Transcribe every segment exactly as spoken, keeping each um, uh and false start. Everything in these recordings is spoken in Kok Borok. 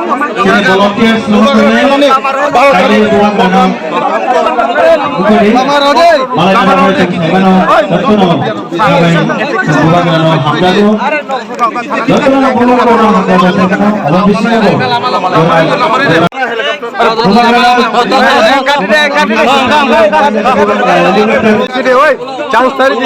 Chini volunteers no kene, kali buang mano. Ukuri, malai mano chini mano, jotono, sabai, buang mano, hamdago. Jotono buang mano, hamdago, jotono, alam bisnya bo. Chance tari di.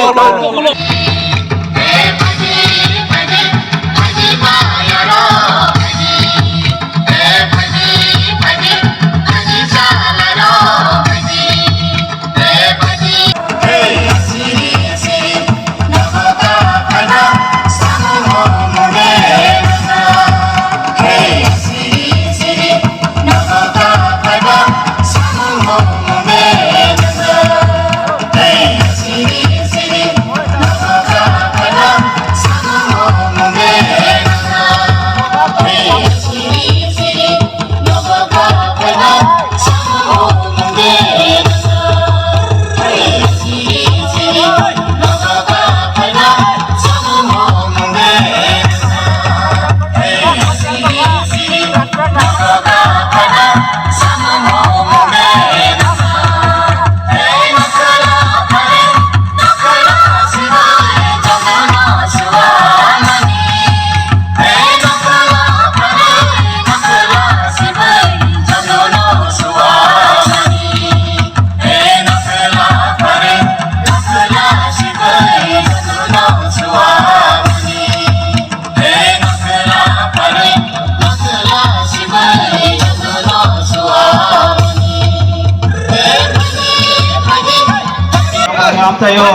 Amchaio,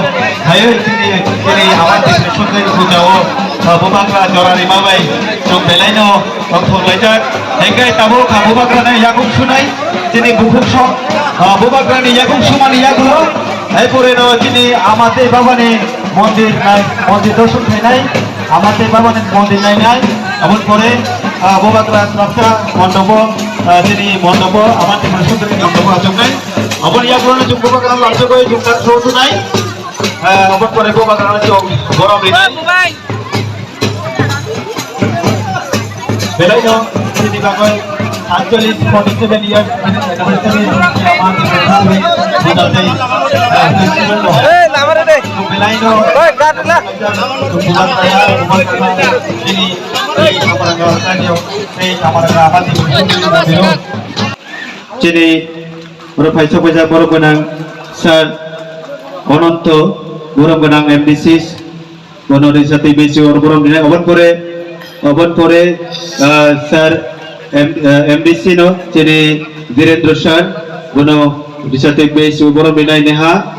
hayo chini, chini amat chini sundai bujao, bubagra jora rima bai, chwng belai no, tongthok laijak, hengkai tabuk bubagra no yakung sunai, chini bukhuk sok, bubagra ni yakung sumani yagulo, hai pore no chini amate baba ni mondir nai, mondir dorshon khainai, amate baba ni mondir nainai, aboni pore, bubagra trapsa mondopo, chini mondopo, amate sundai mondopo achuknai. Aboni yagulo no chwng bubagra lamjagwi chwng tak so sunai. Eh, aboni pore bubagra no chwng borom rinai. Belaino chini bagwi aatcholish forty seven years anniversary. Belaino chini, chini Chini oro phaisa phaisa borok gwnang sir Ononto, borok gwnang M D C, bono risa twi besi oro borok gwnang. Obon pore, obon pore, ah, sir M-, ah, M D C no chini Birendra sir, bono risa twi besi borok gwnang neha.